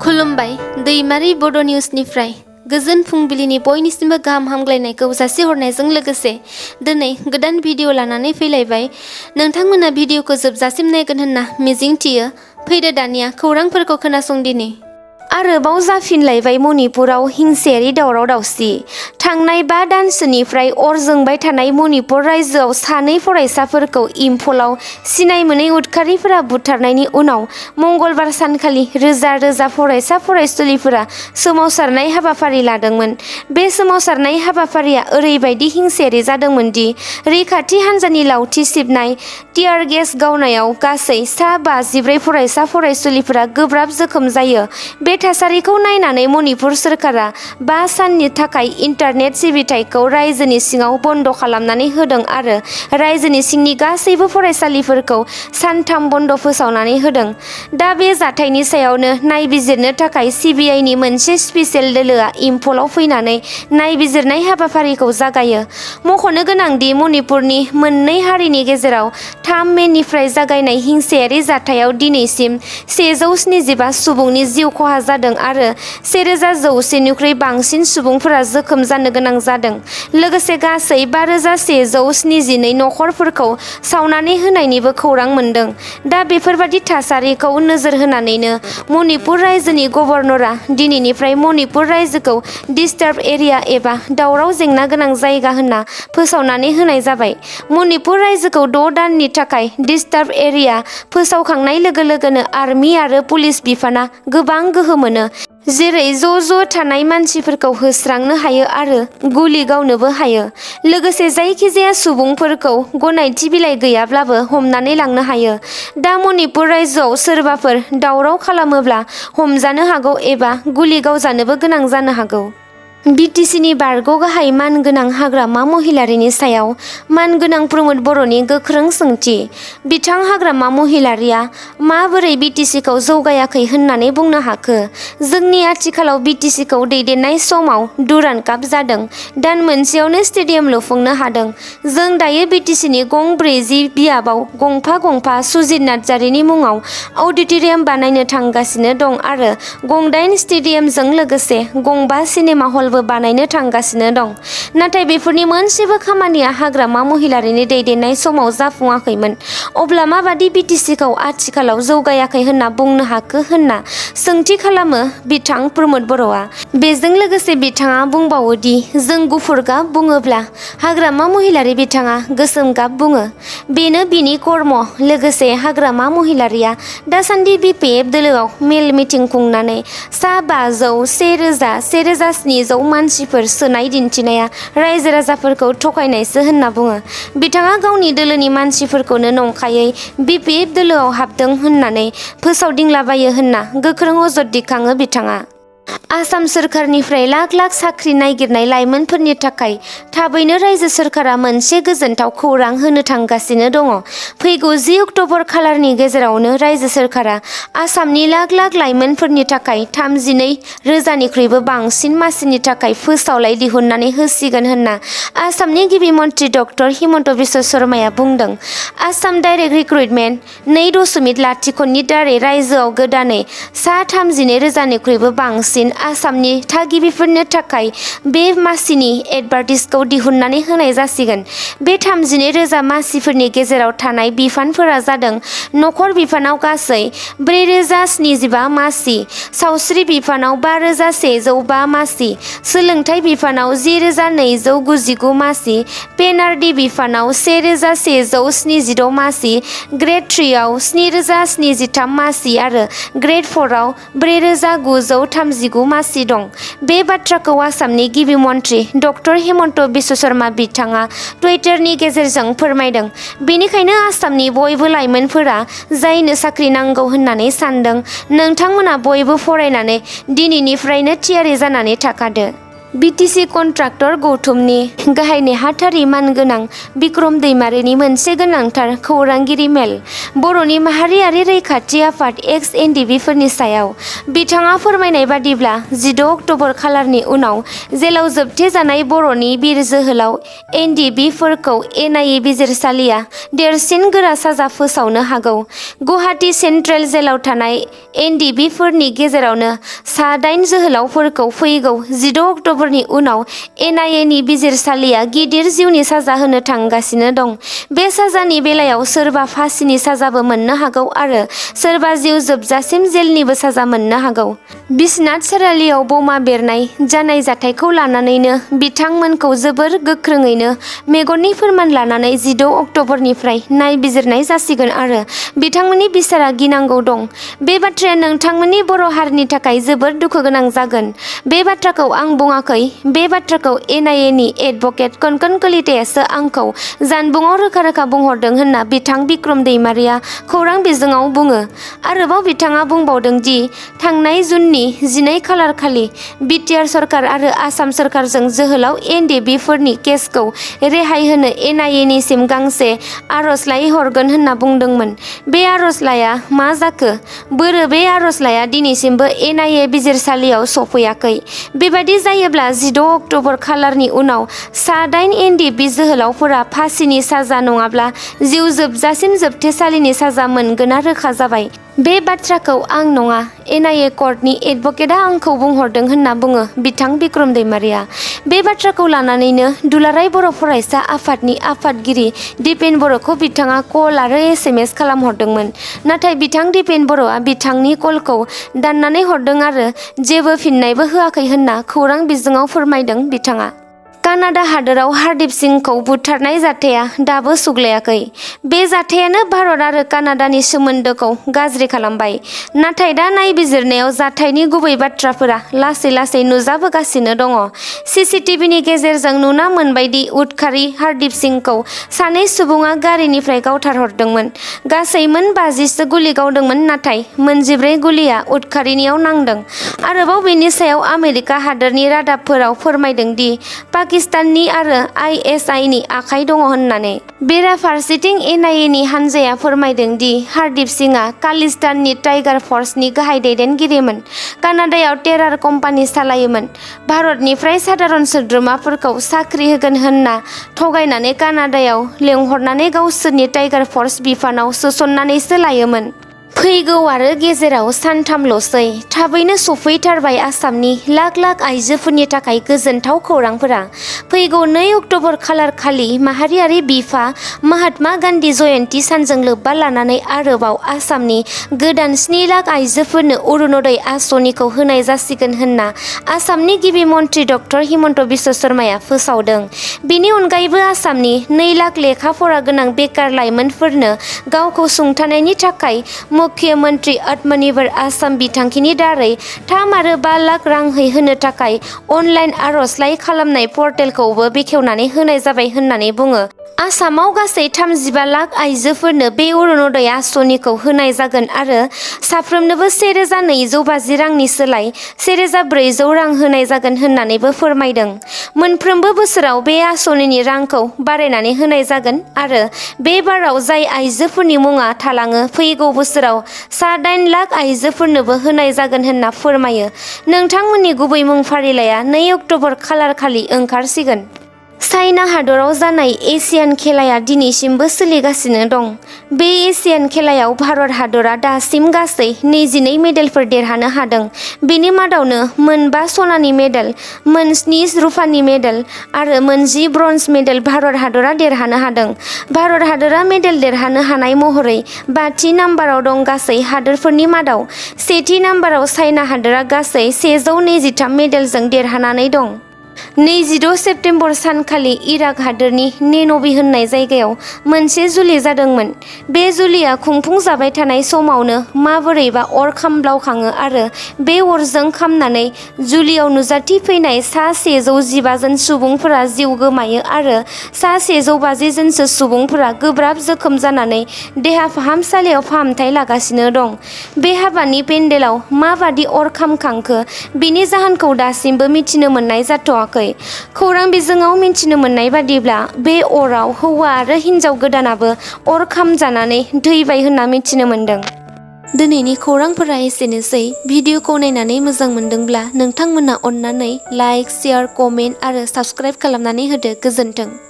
खुलुमबाय दैमारि बड' निउसनिफ्राय गोजोन फुंबिलिनि बयनिसिमबो गाहाम हामग्लायनायखौ जासिहरनायजों लोगोसे दिनै गोदान भिडिअ लानानै फैलायबाय। नोंथांमोना भिडिअखौ जोबजासिम नायगोन होनना मिजिंथियो। फैदो दानिया खौरांफोरखौ खोनासंदिनि। आरोबाव जाफिनलायबाय मणिपुराव हिंसायारि दावराव दावसि। थांनाय 5 दानसोनिफ्राय अर जोंबाय थानाय मणिपुर रायजोआव सानै फरायसाफोरखौ इम्फलाव सिनाय मोनै उदखारिफोरा बुथारनायनि उनाव मंगलबार सानखालि रोजा रोजा फरायसा फरायसुलिफोरा सोमावसारनाय हाबाफारि लादोंमोन। बे सोमावसारनाय हाबाफारिया ओरैबायदि हिंसायारि जादोंमोन दि रैखाथि हान्जानि लावथि सिबनाय, टियार गेस गावनायाव गासै सा 54 फरायसा फरायसुलिफोरा गोब्राब जोखोम जायो। बे थासारिखौ नायनानै मणिपुर सोरखारा 5 साननि थाखाय इन्टारनेट सिबिथायखौ रायजोनि सिङाव बन्द खालामनानै होदों आरो रायजोनि सिंनि गासैबो फरायसालिफोरखौ सानथाम बन्द फोसावनानै होदों। दा बे जाथायनि सायावनो नायबिजिरनो थाखाय सिबिआइनि मोनसे स्पेसियेल दोलोआ इम्फलाव फैनानै नायबिजिरनाय हाबाफारिखौ जागायो। मख'नो गोनांदि मणिपुरनि मोननै हारिनि गेजेराव 3 मेनिफ्राय जागायनाय हिंसायारि जाथायाव दिनैसिम 175 सुबुंनि जिउ खहा जादों आरो 1100 निख्रुइ बांसिन सुबुंफोरा जोखोम जानो गोनां जादों। लोगोसे गासै 5172 नखरफोरखौ सावनानै होनायनिबो खौरां मोन्दों। दा बेफोरबादि थासारिखौ नोजोर होनानैनो मणिपुर रायजोनि गभर्नरआ दिनैनिफ्राय मणिपुर रायजोखौ डिस्टार्ब एरिया एबा दावराव जेंना गोनां जायगा होनना फोसावनानै होनाय जाबाय। मणिपुर रायजोखौ 6 दाननि थाखाय डिस्टार्ब एरिया फोसावखांनाय लोगो लोगोनो आर्मि आरो पुलिस बिफाना गोबां गोहो मोनो, जेरै ज' थानाय मानसिफोरखौ होस्रांनो हायो आरो गुलि गावनोबो हायो। लोगोसे जायखिजाया सुबुंफोरखौ गनायथि बिलाइ गैयाब्लाबो हमनानै लांनो हायो। दा मणिपुर रायजोआव सोरबाफोर दावराव खालामोब्ला हमजानो हागौ एबा गुलि गावजानोबो गोनां जानो हागौ। बिटिसिनि बारग' गाहाय मानगोनां हाग्रामा महिलारिनि सायाव मानगोनां प्रमद बर'नि गोख्रों सोंथि। बिथां हाग्रामा महिलारिया माबोरै बिटिसिखौ जौगायाखै होननानै बुंनो हाखो? जोंनि आथिखालाव बिटिसिखौ दैदेननाय समाव डुरान्ड काप जादों। दान मोनसेयावनो स्टेडियाम लुफुंनो हादों। जों दायो बिटिसिनि गं 40 बियाबाव गंफा सुजित नार्जारिनि मुङाव अडिट'रियाम बानायनो थांगासिनो दं आरो गं 8 स्टेडियामजों लोगोसे गं 5 सिनेमा हलबो बानायनो थांगासिनो दं। नाथाय बेफोरनि मोनसेबो खामानिया हाग्रामा महिलारिनि दैदेननाय समाव जाफुङाखैमोन। अब्ला माबादि बिटिसिखौ आथिखालाव जौगायाखै होनना बुंनो हाखो होनना सोंथि खालामो बिथां प्रमद बर'आ। बेजों लोगोसे बिथाङा बुंबावोदि जों गुफुर गाब बुङोब्ला हाग्रामा महिलारि बिथाङा गोसोम गाब बुङो। बेनो बिनि कर्म। लोगोसे हाग्रामा महिलारिया दासान्दि बिपिएफ दोलोआव मेल मिटिं खुंनानै सा 500, 1700 मानसिफोर सोनाय दिन्थिनाया रायजो राजाफोरखौ थगायनायसो होनना बुङो। बिथाङा गावनि दोलोनि मानसिफोरखौनो नंखायै बिपिएफ दोलोआव हाबदों होननानै फोसावदिंलाबायो होनना गोख्रों अजद दिखाङो बिथाङा। आसाम सोरखारनिफ्राय लाख लाख साख्रि नागिरनाय लाइमोनफोरनि थाखाय थाबैनो रायजो सोरखारा मोनसे गोजोनथाव खौरां होनो थांगासिनो दङ। फैगौ 10 अक्ट'बर खालारनि गेजेरावनो रायजो सोरखारा आसामनि लाख लाख लाइमोनफोरनि थाखाय 32,000निख्रुइबो बांसिन मासिनि थाखाय फोसावलाइ दिहुननानै होसिगोन होनना आसामनि गिबि मन्थ्रि डक्टर हिमन्त बिश्व शर्माया बुंदों। आसाम डाइरेक्ट रिक्रुइटमेन्ट 2.0 नि दारै रायजोआव गोदानै सा 32,000निख्रुइबो बांसिन आसामनि थागिबिफोरनो थाखाय बे मासिनि एडभार्टाइजखौ दिहुननानै होनाय जासिगोन। बे 32,000 मासिफोरनि गेजेराव थानाय बिफानफोरा जादों नखर बिफानाव गासै 4,075 मासि, सावस्रि बिफानाव 5,105 मासि, सोलोंथाइ बिफानाव 10,299 मासि, पेनआरडि बिफानाव 1,176 मासि, ग्रेड 3 आव 7,073 मासि आरो ग्रेड 4 आव 4,939 मासि दं। बे बाथ्राखौ आसामनि गिबि मन्थ्रि डक्टर हिमन्त बिश्व शर्मा बिथाङा टुइटारनि गेजेरजों फोरमायदों। बेनिखायनो आसामनि बयबो लाइमोनफोरा जायनो साख्रि नांगौ होननानै सानदों, नोंथांमोना बयबो फरायनानै दिनैनिफ्रायनो थियारि जानानै थाखादो। BTC कन्ट्राक्टर गौतमनि गाहाय नेहाथारि मानगोनां बिक्रम दैमारिनि मोनसे गोनांथार खौरांगिरि मेल बर'नि माहारियारि रैखाथि आफाद एक्स-एनडिबि फोरनि सायाव बिथाङा फोरमायनाय बादिब्ला 16 अक्ट'बर खालारनि उनाव जेलाव जोबथेजानाय बर'नि बिर जोहोलाव एनडिबि फोरखौ एनआइए बिजिरसालिया देरसिन गोरा साजा फोसावनो हागौ। गुवाहाटी सेन्ट्रेल जेलाव थानाय एनडिबि फोरनि गेजेरावनो सा 8 जोहोलावफोरखौ फैगौ 16 अक्ट'बरनि उनाव एनआइएनि बिजिरसालिया गिदिर जिउनि साजा होनो थांगासिनो दं। बे साजानि बेलायाव सोरबा फासिनि साजाबो मोननो हागौ आरो सोरबा जिउ जोबजासिम जेलनिबो साजा मोननो हागौ। बिस्नाथ सारिआलियाव बमा बेरनाय जानाय जाथायखौ लानानैनो बिथांमोनखौ जोबोर गोख्रोङैनो मेगननि फोरमान लानानै 16 अक्ट'बरनिफ्राय नायबिजिरनाय जासिगोन आरो बिथांमोननि बिसारा गिनांगौ दं। बे बाथ्राया नोंथांमोननि बर' हारिनि थाखाय जोबोर दुखु गोनां जागोन। बे बाथ्राखौ आं बुङाखै। बे बाथ्राखौ एनआइएनि एडभकेट कनकन कलितायासो आंखौ जानबुङाव रोखा रोखा बुंहरदों होनना बिथां बिक्रम दैमारिया खौरां बिजोङाव बुङो। आरोबाव बिथाङा बुंबावदों दि थांनाय जुननि 12 खालार खालि बिटिआर सरकार आरो आसाम सरकारजों जोहोलाव एनडिबि फोरनि केसखौ रेहाय होनो एनआइएनिसिम गांसे आर'जलाइ हरगोन होनना बुंदोंमोन। बे आर'जलाइया मा जाखो? बोरो बे आर'जलाइया दिनैसिमबो एनआइए बिजिरसालियाव सफैयाखै। बेबादि जायोब्ला 16 अक्ट'बर खालारनि उनाव सा 8 एनडिबि जोहोलावफोरा फासिनि साजा नङाब्ला जिउ जोबजासिम जोबथेसालिनि साजा मोनगोना रोखा जाबाय। बे बाथ्राखौ आं नङा, एनआइए कर्टनि एडभकेटआ आंखौ बुंहरदों होनना बुङो बिथां बिक्रम दैमारिया। बे बाथ्राखौ लानानैनो दुलाराय बर' फरायसा आफादनि आफादगिरि दिपेन बर'खौ बिथाङा कल आरो एसएमएस खालामहरदोंमोन। नाथाय बिथां दिपेन बर'आ बिथांनि कलखौ दाननानै हरदों आरो जेबो फिननायबो होआखै होनना खौरां बिजोङाव फोरमायदों बिथाङा। कानाडा हादोराव हारदीप सिंहखौ बुथारनाय जाथाया दाबो सुग्लायाखै। बे जाथायानो भारत आरो कानाडानि सोमोन्दोखौ गाज्रि खालामबाय। नाथाय दा नायबिजिरनायाव जाथायनि गुबै बाथ्राफोरा लासै लासै नुजाबोगासिनो दङ। सीसीटीवीनि गेजेरजों नुना मोनबायदि उदखारि हारदीप सिंहखौ सानै सुबुङा गारिनिफ्राय गावथारहरदोंमोन। गासै मोन 50सो गुलि गावदोंमोन नाथाय मोन 14 गुलिया उदखारिनियाव नांदों। आरोबाव बेनि सायाव आमेरिका हादोरनि रादाबफोराव फोरमायदों दि पाकिस्ताननि आरो आईएसआईनि आखाइ दङ होननानै। बेराफारसेथिं एनआइएनि हानजाया फोरमायदों दि हारदीप सिंहआ खालिस्ताननि टाइगार फर्सनि गाहाय दैदेनगिरिमोन। कानाडायाव टेरार कम्पानि सालायोमोन। भारतनिफ्राय साधारन सोद्रोमाफोरखौ साख्रि होगोन होनना थगायनानै कानाडायाव लेंहरनानै गावसोरनि टाइगार फर्स बिफानाव सोसननानैसो लायोमोन। फैगौ आरो गेजेराव सानथामल'सै। थाबैनो सफैथारबाय आसामनि लाख लाख आइजोफोरनि थाखाय गोजोनथाव खौरांफोरा। फैगौ 2 अक्ट'बर खालार खालि माहारियारि बिफा महात्मा गान्धी जयन्ती सानजों लोब्बा लानानै आरोबाव आसामनि गोदान 7 लाख आइजोफोरनो अरुणोदय आसनिखौ होनाय जासिगोन होनना आसामनि गिबि मन्त्रि डक्टर हिमन्त बिश्व शर्माया फोसावदों। बेनि अनगायैबो आसामनि 2 लाख लेखा फरा गोनां बेकार लाइमोनफोरनो गावखौ सुंथानायनि थाखाय मुख्यमन्त्रि आत्मनिर्भर आसाम बिथांखिनि दारै 3 आरो 5 लाख रांहै होनो थाखाय अनलाइन आर'जलाइ खालामनाय पर्टेलखौबो बेखेवनानै होनाय जाबाय होननानै बुङो। आसामाव गासै 35 लाख आइजोफोरनो बे अरुणोदय आसनिखौ होनाय जागोन आरो साफ्रोमनोबो 1250 रांनि सोलाय 1400 रां होनाय जागोन होननानैबो फोरमायदों। मोनफ्रोमबो बोसोराव बे आसनिनि रांखौ बारायनानै होनाय जागोन आरो बे बाराव जाय आइजोफोरनि मुङा थालाङो फैगौ बोसोराव सा 8 लाख आइजोफोरनोबो होनाय जागोन होनना फोरमायो। नोंथांमोननि गुबै मुं फारिलाइया 2 अक्ट'बर खालार खालि ओंखारसिगोन। चाइना हादराव जानाय एसियान खेलाया दिनैसिमबो सोलिगासिनो दं। बे एसियान खेलायाव भारत हादरा दासिम गासै 22 मेडेलफोर देरहानो हादों। बेनि मादावनो मोन 5 सनानि मेडेल, मोन 7 रुफानि मेडेल आरो मोन 10 ब्रन्ज मेडेल भारत हादरा देरहानो हादों। भारत हादरा मेडेल देरहानो हानाय महरै 5थि नाम्बाराव दं गासै हादोरफोरनि मादाव। 1थि नाम्बाराव चाइना हादरा गासै 123 मेडेलजों देरहानानै दं। 26 सेप्तेम्बर सानखालि इराक हादोरनि नेन'बी होननाय जायगायाव मोनसे जुलि जादोंमोन। बे जुलिया खुंफुंजाबाय थानाय समावनो माबोरैबा अर खामब्लावखाङो आरो बे अरजों खामनानै जुलियाव नुजाथिफैनाय सा 115 जन सुबुंफोरा जिउ गोमायो आरो सा 150 जनसो सुबुंफोरा गोब्राब जोखोम जानानै देहा फाहामसालियाव फाहामथाय लागासिनो दं। बे हाबानि पेन्डेलाव माबादि अर खामखांखो बिनि जाहोनखौ दासिमबो मिथिनो मोननाय जाथ'वाखै। बावाखै। खौरां बिजोङाव मिन्थिनो मोननाय बादिब्ला बे अराव हौवा आरो हिन्जाव गोदानाबो अर खामजानानै थैबाय होनना मिथिनो मोन्दों। दिनैनि खौरांफोरा एसेनोसै। भिडिअखौ नायनानै मोजां मोनदोंब्ला नोंथांमोना अन्नानै लाइक, शेयार, कमेन्ट आरो साबस्क्राइब खालामनानै होदो। गोजोन्थों।